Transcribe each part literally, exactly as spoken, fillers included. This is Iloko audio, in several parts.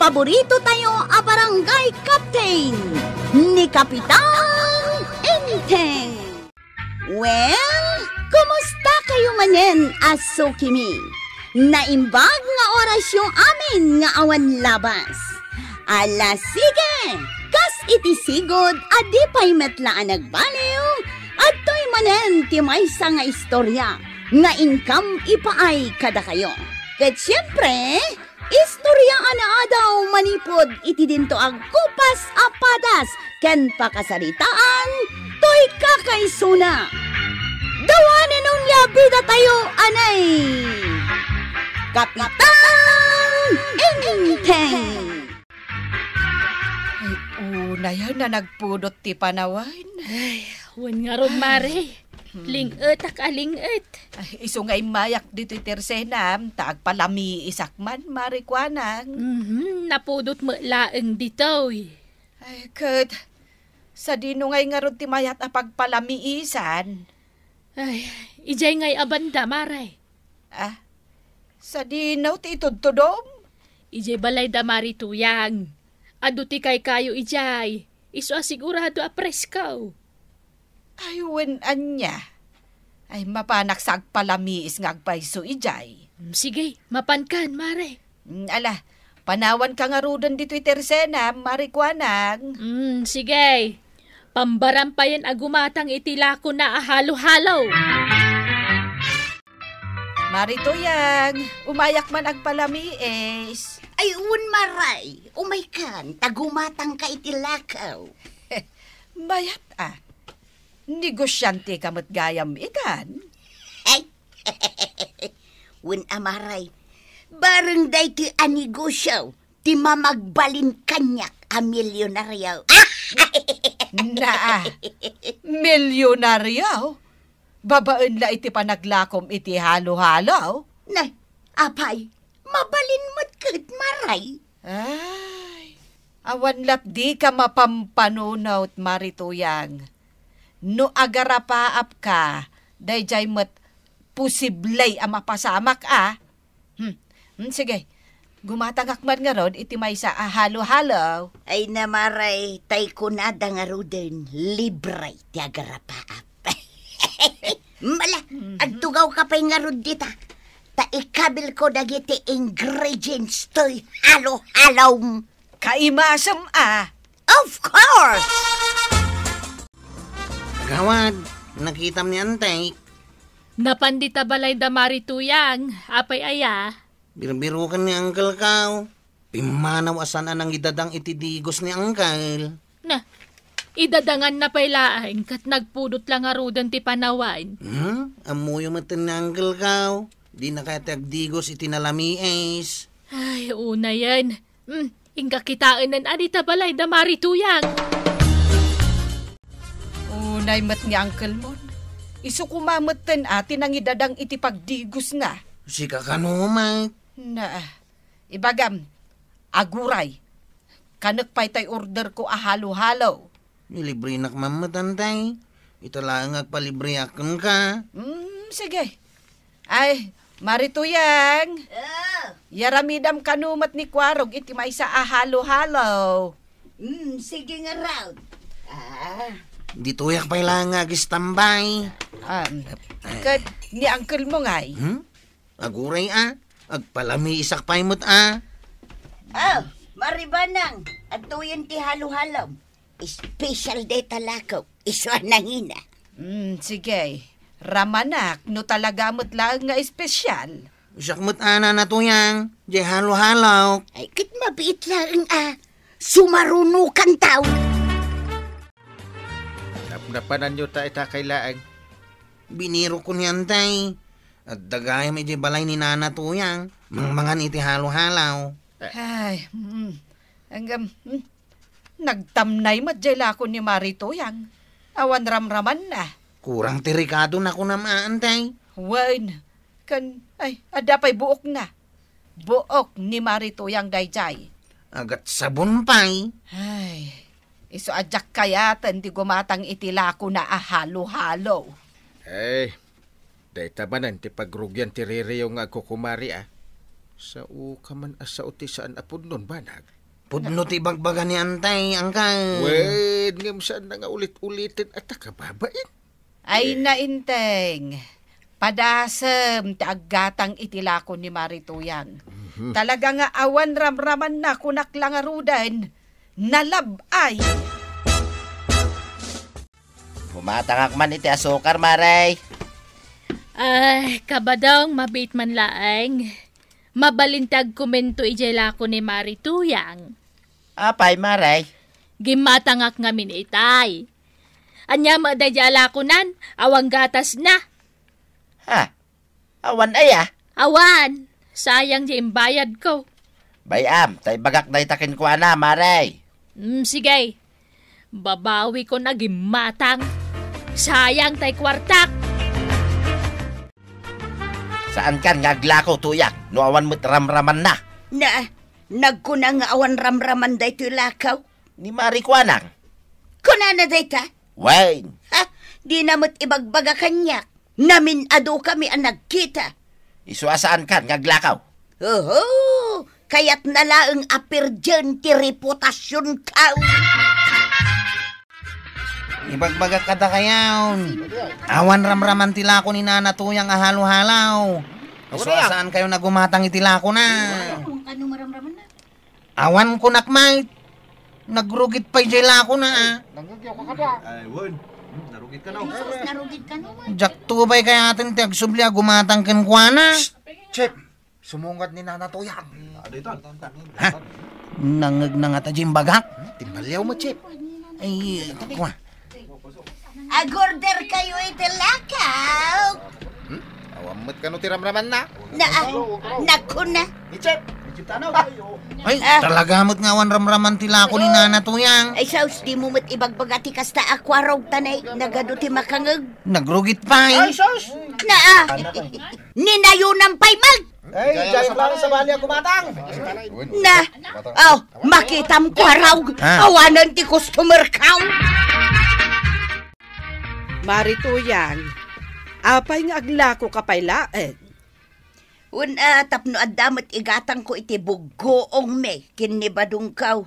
paborito tayo a barangay captain, ni Kapitan Enteng. Well, kumusta kayo manen a sukimi? Naimbag nga orasyo amin nga awan labas. Ala, sige! Kas iti sigud a di pay met la a nagbaliw, adtoy manen ti maysa nga istorya nga inkam ipaay kadakayo. Ket siempre, istorya a naadaw manipud iti dinto a kupas a padas ken pakasaritaan toy kakaisuna. Dawanen unay a bidatayo, anay! Kapitan Enteng! Ay, unayen a nagpudot ti panawen. Ay, wen ngarud, Mare. Hmm. Ling-etak a ling-et. Ay, isu nga immayak ditoy tersenam, ta agpalamiisak man, Mare Kuanang. Mhm, napudot met laeng ditoy. Ay, ket, sadino ngay ngarud ti mayat a pagpalamiisan? Ay, idiay ngay a banda, Mare. Ah, sadino ti itudtudom? Idiay balay da Mari Tuyang. Adu ti kaykayo idiay. Isu a sigurado a presko. Ay, wen ania. Ay, mapanak sa agpalamiis nga agpayso idiay. Mm, sige, mapankan, Mare. Mm, ala, panawanka ngaruden ditoy tersenam, Mari Kuanang. Mm, sige. Pambarampayen a gumatang iti lakona a halo-halo. Mari Tuyang, umayak man agpalamiis. Ay, wen, Maray, umaykan, ta gumatangka iti lakaw. Mayat a. Negosyanteka met gayam itan? Ay, wen a, Maray, bareng daytoy a negosyo ti mamagbalin kaniak a milyonaryo. Naa, milyonaryo? Babaen la iti panaglakom iti halo-halo? Na, apay, mabalin met ket, Maray. Ay, awan lat dika mapampanunot, Mari Tuyang. No agarapaapka, daydiay met posible a mapasamak a. Hmm. Hmm, sige. Gumatangak man ngarud iti maysa a halo-halo. Ay, Maray, tay kunada ngaruden, libre ti agarapaap. Mala, mhm, agtugawka pay ngarud dita. Ta ikabilko dagiti ingredients toy halo-halom. Kaimasem a. Of course! Gawad, nakitam ni Antay. Napan dita balay da Mari Tuyang, apay aya? Birbiroken ni Uncle Kao. Pimmanaw a saan a nangidadang iti digos ni Uncle. Na, idadanganna pay laeng ket nagpudot la ngaruden ti panawen. Hmm? Ammoyo met ni Uncle Kao. Dina kayat ti agdigos iti nalamiis. Ay, unayen. Hmm, inka kitaenen a dita balay da Mari Tuyang. Unay met ni Uncle Mon. Isu koma metten a ti nangidadang iti pagdigosna. Sika kano met? Na, ibagam, aguray. Kanek pay tay order ko a halo-halo. Ilibrenak man met, Antay. Ita laeng agpalibreak kenka. Mm, sige. Ay, Mari Tuyang. Ah. Yaramidam kano met ni Kuarog iti maysa a halo-halo. Mm, sige ngarud. Ah. Ditoyak pay la nga agistambay. Ah, mm. Ay. Ket ni uncle mo ngay? Hmm? Aguray a, agpalamiisak pay met a. Ah, Mari Banang, adtoyen ti halo-halo. Special dayta lako, isu a nangina. Mm, sige. Ramanak, no talaga met laeng nga espesyal. Siak met a, Nana Tuyang, diay halo-halo. Ay, ket mabiit laeng a. Sumarunokan taw. Napnapananyo ta ita kay laeng. Binirok ko ni Antay. Adda gayam idiay balay ni Nana Tuyang. Mangmangan iti halo-halo. Ay, mm. Anggam, mm. Nagtamnay met diay lako ni Mari Tuyang. Awan ramramanna. Kurang ti rekadona kunam a, Antay. Wen, ken, ay, adda pay buokna. Buok ni Mari Tuyang daydiay. Agat sabon pay. Ay, isu a diak kayaten ti gumatang iti lakona a halo-halo. Ay, dayta manen ti pagrugian ti ririyo nga agkukumari a. Sao ka man a sao ti saan a pudnon, banag? Pudno ti ibagbaga ni Antay, angkan. Wen, ngem saan na nga ulit-uliten a ta kababain. Ay, nainteng. Padasem ti aggatang iti lako ni Mari Tuyang. Mhm. Talaga nga awan ramramanna, kunak la ngaruden. Nalab-ay. Gumatangak man iti asukar, Mare. Ay, kabadong, mabiit man laeng. Mabalin ti agkomento idiay lako ni Mari Tuyang. Apay, Mare? Gimmatangak ngamin itay. Ania met daydiay a lakonan? Awan gatasna. Ha? Awan aya? Awan. Sayang diay imbayadko. Bay-am, ta ibagak dayta kenkuana, Mare. Mm, sige. Babawikon a gimmatang. Sayang tay kuartak. Saankan nga aglako, Tuyang, no awan met ramramanna? Na, nagkuna nga awan ramraman daytoy lakaw. Ni Mari Kuanang. Kunana dayta? Wen. Ha? Dina met ibagbaga kaniak. Namin-adukami a nagkita. Isu a saankan nga aglakaw. Oho, kayatna laeng a pirden ti reputasionkaw. Ibagbagak kadakayo, awan ramraman ti lako ni Nana Tuyang a halo-halaw. Isu a saankayo nga gumatang iti lakona. Awan kunak met. Nagrugit pay diay lakona, a. Nangngegyaw ka kada. Ay, wen. Hmm, narugit ka, no? Jesus, narugit ka, no? Diak to pay kayaten ti agsubli a gumatang kenkuana. Shh! Chip, sumungad ni Nana Tuyang. Adu iton. Ha? Nangngegna ngata diay imbagak? Hmm, timbaliaw met, Chip. Ay, kua. Agorder kayo iti lakaw. Hmm? Awan met kano ti ramramanna? Na, ah, nakuna. Ni Chep, ni Chep tanaw. Ay, ah, talaga met nga awan ramraman ti lako ni Nana Tuyang. Ay, sus, dimo met ibagbaga ti kasta a kuarog ta nay, nagadu ti makangeg. Nagrugit pay. Ay, sus! Na, ah, ninayunan pay met. Ay, diay lang sa bali a gumatang. Na, oh, makitam kuarog. Ah. Awanen ti customer ka. Mari Tuyang, apay nga aglako ka pay laeng? Wen a, tapno adda met igatangko iti buggoongmi ken ni Badongkaw.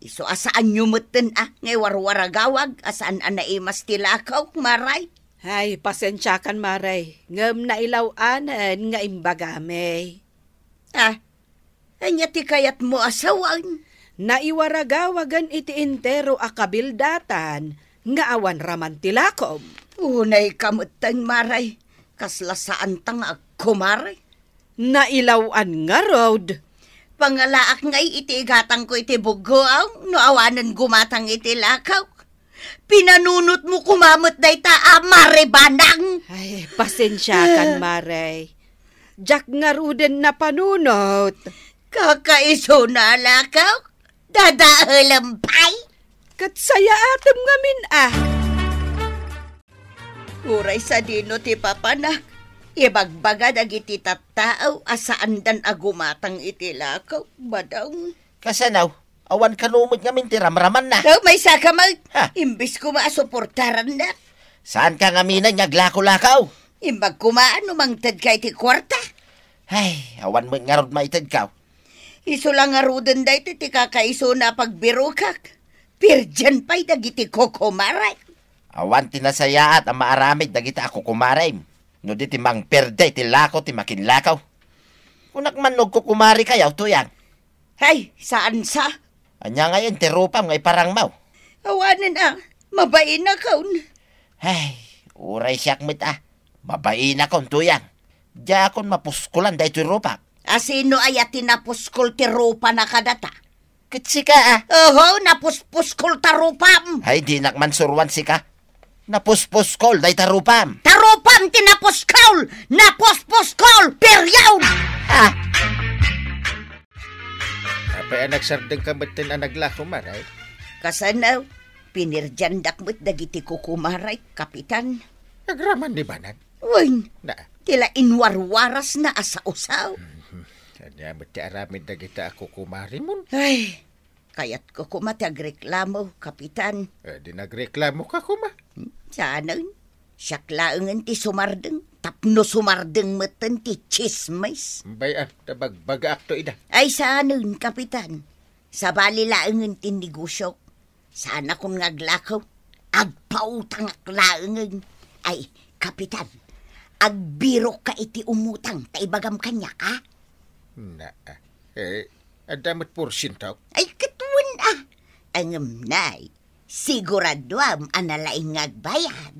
Isu a saanyo metten a nga iwarwaragawag a saan a naimas ti lakaw, Maray. Ay, pasensiakan, Maray, ngem nailaw-anen nga imbagami. Ah, ania ti kayatmo a sawen? Naiwaragawagen iti entero a kabildatan nga awan raman ti lakom. Unay ka metten, Maray. Kasla saanta nga agkumare. Nailaw-an ngarud. Pangalaak ngay iti igatangko iti buggoaw no awanen gumatang iti lakaw. Pinanunotmo koma met dayta a maribanang. Ay, pasensiakan, Maray. Diak ngaruden napanunot. Kakaisuna a lakaw? Dadaelem pay? Ket sayaatem ngamin a. Uray sadino ti papana, ibagbaga dagiti tattao a saandan a gumatang iti lakaw, Badong. Kasano? Awan kano met ngamin ti ramramanna. Oh, maysa ka met. Ha? Imbes koma a suportarannak. Saanka ngaminen nga aglako-lakaw? Imbag koma no mangtedka iti kuarta. Ay, awan met ngarud maitedkaw. Isu la ngaruden daytoy ti kakaisuna a pagbirokak. Pirdian pay dagiti kukumarek. Awan ti nasayaat a maaramid dagiti a kukumarem no di ti mangperde ti lako ti makinlakaw. Kunak man no agkukumarekayo, Tuyang. Hay, saan sa? Ania ngay ti rupam nga iparangmaw? Awanen a, mabainakon. Hay, uray siak met a, mabainakon, Tuyang. Diakon mapuskolan daytoy rupam. A sino aya ti napuskol ti rupana kadata? Ket sika a. Oho, napuspuskol ta rupam. Ay, dinak man suruan sika. Napuspuskol dayta rupam. Ta rupam ti napuskol! Napuspuskol! Period! Ah! Apay a nagsardeng ka metten a naglako, Maray? Kasano? Pinirdiandak met dagiti kukumarek, Kapitan. Agraman ni Banag? Wen, na, ti la inwarwarasna a saosaw. Mhm. Ania met ti aramid dagita a kukumarimon? Ay, kayatko koma ti agreklamo, Kapitan. Eh, di nagreklamoka koma. Hmm, saanen? Siak laengen ti sumardeng. tapno sumardeng metten ti tsismis. Bay, ah, ta bagbagaakto ida. Ay, saanen, Kapitan. Sabali laengen ti negosio. Saanakon nga aglakaw. Agpautangak laengen. Ay, Kapitan, agbirokka iti umutang ta ibagam kaniak, a? Na, eh, adda met porsiento? Ay, ket wen, a. Ngem nay, siguraduam a nalaing nga agbayad.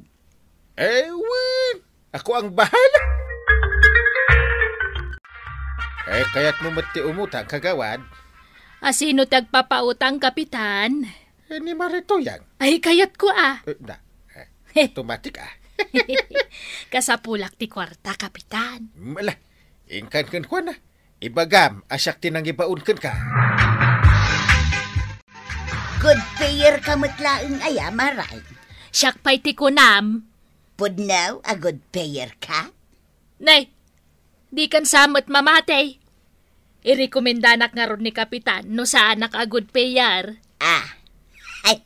Eh, wen, ako ang bahala. Eh, kayatmo met ti umutang, kagawad? A, sino ti agpapautang, Kapitan? Eh, ni Maritoyang. Ay, kayatko, a. Eh, na, eh, automatic, a. Kasapulak ti kuarta, Kapitan. Mala, inkan kenkuana. Ibagam a siak ti nangibaon kenka. Good payer ka met laeng aya, Maray? Siak pay ti kunam. Pudno a good payer ka? Nay, dikan sa met mamati. Irekomendanak ngarud ni Kapitan no saanak a good payer. Ah. Ay,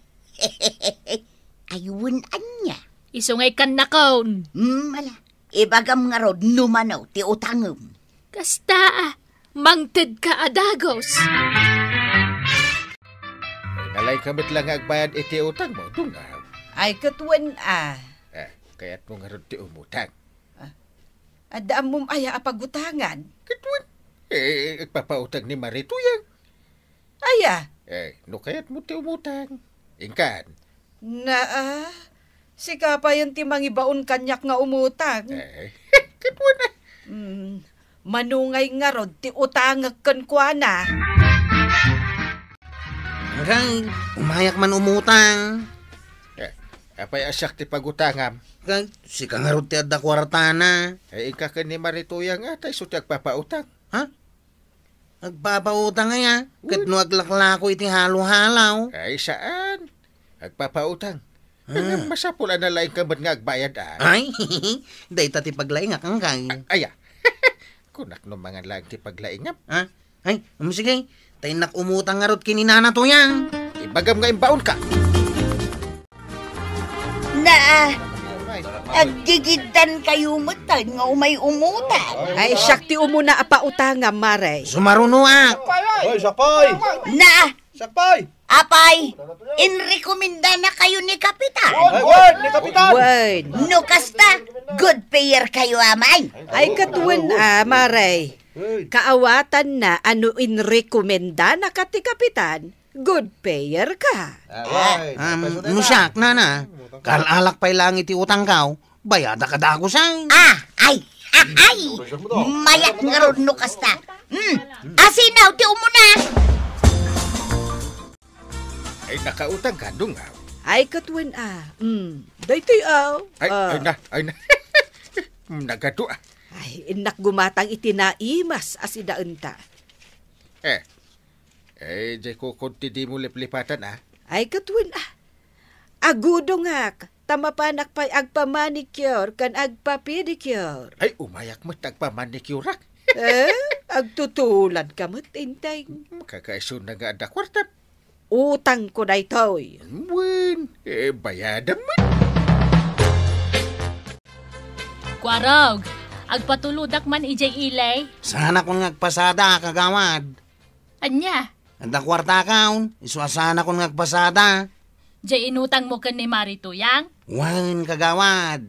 ay, wen ania? Isu ngay kannakon. Hmm, ala. Ibagam ngarud no mano ti utangem. Kasta, a, mangtedka a dagus. Nalaingka met la nga agbayad iti utangmo, Dungaw. Ay, ket wen, a. Eh, kayatmo ngarud ti umutang? A, adda ammom aya a pagutangan? Ket wen, eh, agpapautang ni Maritoyang. Aya? Eh, no kayatmo ti umutang. Inkan. Naa, sika payen ti mangibaon kaniak nga umutang. Eh, ket wen, a. Hmm, mano ngay ngarud ti utangek kenkuana? Agay, umayak man umutang. Eh, apay a siak ti pagutangam? Agay, sika ngarud ti adda kuartana. Eh, inka ken ni Maritoyang a, ta isu ti agpapautang. Ha? Agpapautang aya, ket no aglaklako iti halo-halo. Ay, saan. Agpapautang. Ah. Ngem masapul a nalaingka met nga agbayad, a. Ay, dayta ti paglaingak, angkay. A-, aya. Kunak no mangan laeng ti paglaingam. Ha? Ay, um, sige. Ta innak umutang ngarud ken ni Nana Toyang. Ibagam nga imbaonka. Naa, aggigiddankayo metten nga umay umutang. Ay, siak ti umuna a pautangam, Mare. Sumarunoak. Oy, siak pay! Naa, Siak pay! Apay, inrekomendanakayo ni Kapitan. Ay, wen, ni Kapitan! Wen. No kasta, good payer kayo, amay. Ay, ket wen, a, Mare. Wen. Kaawatanna a no inrekomendanaka ti Kapitan, good payer ka. Ah, wen. Um, no siak, Nana, kal-alak pay laeng iti utangko, bayadak a dagusan. Ah, ay, ah, ay. Mayat ngarud no kasta. Hmm, asinaw ti umuna. Ay, nakautang ka, Dungaw. Ay, ket wen, a. Hmm, daytoy, aw. Ay, ah. Ay na, ay na. Nagadu, a. Ay, innak gumatang iti naimas a sidaenta. Eh, Eh, diay kukod ti dimo liplipatan, a? Ay, ket wen, a. Agudongak, ta mapanak pay agpamanicure ken agpapedicure. Ay, umayak met agpamanicureak. Eh, agtutuladka met, Enteng. Makakaisuna nga adda kuarta. Utangko daytoy. Wen, eh, bayadam met. Kuarog, agpatulodak man idiay ili. Saanakon nga agpasada, kagawad. Ania? Adda kuartakon, isu a saanakon nga agpasada. Diay inutangmo ken ni Mari Tuyang? Wen, kagawad.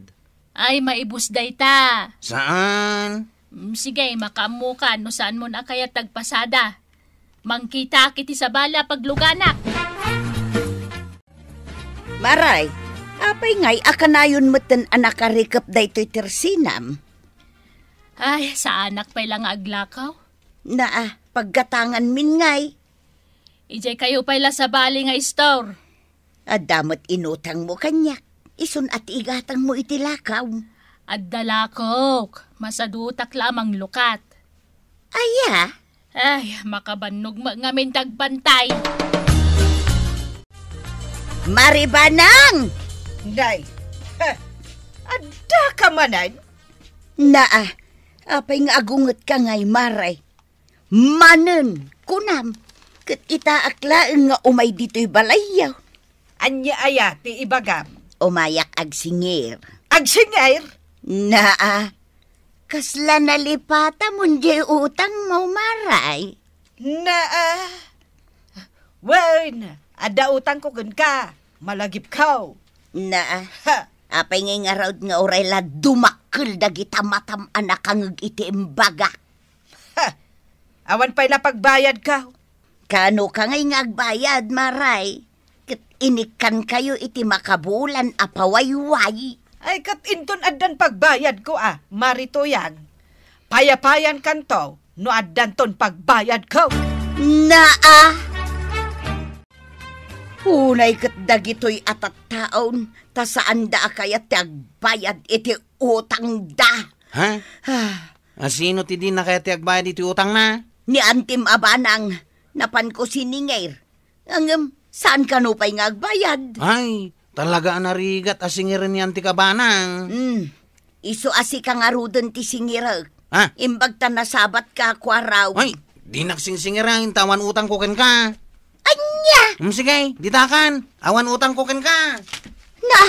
Ay, maibus dayta. Saan? Mm, sige, makaammokan no saanmon a kayat agpasada. Mangkitaak iti sabali a pagluganak. Maray, apay ngay a kanayon metten a nakarikep daytoy tersinam? Ay, saanak pay la nga aglakaw. Naa, paggatanganmin ngay. Idiay kayo pay la sabali nga istor. Adda met inutangmo kaniak. Isun a ti igatangmo iti lakaw. Adda lakok. Masadutak la a manglukat. Aya? Ay, makabannog met ngamin ti agbantay. Mari Banang! Nay, ha, adda ka manen? Naa, apay nga agungetka ngay, Mare? Manen, kunam, ket itaak laeng nga umay ditoy balayyo. Ania aya ti ibagam? Umayak agsingir. Agsingir? Naa, Kasla nalipatam diay utangmo, Maray? Naa. Wen, adda utangko kenka. Malagipko. Naa. Ha! Apay ngay ngarud nga uray la dumakkel dagita matam a nakangeg iti imbaga? Ha! Awan pay la pagbayadko. Kano ka ngay nga agbayad, Maray? Ket inikkankayo iti makabulan a pawayway. Ay, ket inton addan pagbayadko a, Mari Tuyang. Payapayankanto no addanton pagbayadko. Naa! Unay ket dagitoy a tattaon, ta saanda a kayat ti agbayad iti utangda. Ha? Ah. A, sino ti dina kayat ti agbayad iti utangna? Ni antim a banang, napanko siningir. Ngem, saan kano pay nga agbayad? Ay, talaga a narigat a singiren ni antik a banang. Hmm. Isu a sika ngaruden ti singirek. Ha? Imbag ta nasabatka, Kuaraw. Ay, dinak singsingiren, ta awan utangko kenka. Ania? Hmm, sige, ditakan. Awan utangko kenka. Na,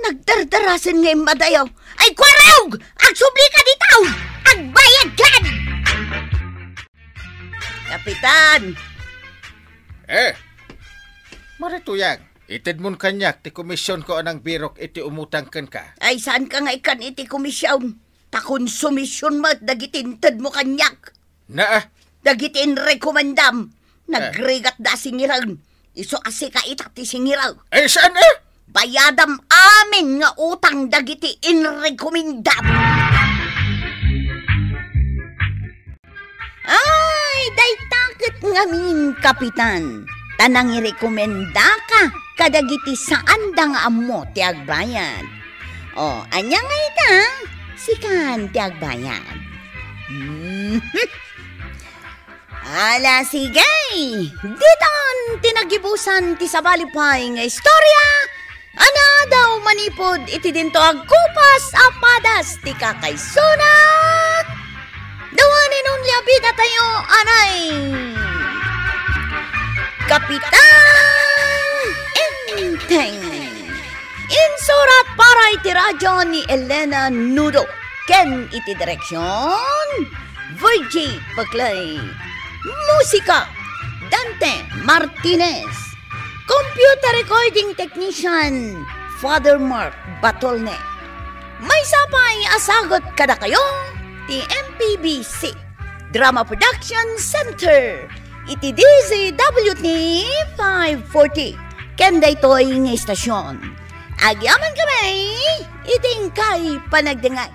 nagdardarasen nga immadayo. Ay, Kuaraw! Agsublika ditaw! Agbayadkan! Kapitan! Eh, Mari Tuyang, itedmon kaniak ti komisionko a nangbirok iti umutang kenka. Ay, saanka nga ikkan iti komision? Ta konsumision met dagiti intedmo kaniak. Naa. Dagiti inrekomendam, eh, nagrigatda a singiren. Isu a sika ita ti singirek. Eh, saan, eh? Bayadam amin nga utang dagiti inrekomendam. Ay, dayta ket ngamin, Kapitan, ta nangirekomendaka kadagiti saanda nga ammo ti agbayad. O, ania nga ita? Sikan ti agbayad. Mhm. Ala, sige! Ditan ti nagibusan ti sabali pay nga istorya a naadaw manipud iti dinto a gupas a padas ti kakaisuna. The one and only a bidatayo, anay, Kapitan Enteng. Insurat para iti radyo ni Elena Nudo ken iti direksion, Virgie Paclay. Musika, Dante Martinez. Computer recording technician, Father Mark Batolne. Maysa pay a sagut kadakayo ti M P B C Drama Production Center iti D Z W T five forty ken daytoy nga istasyon. Agyamankami iti inkay panagdengngeg.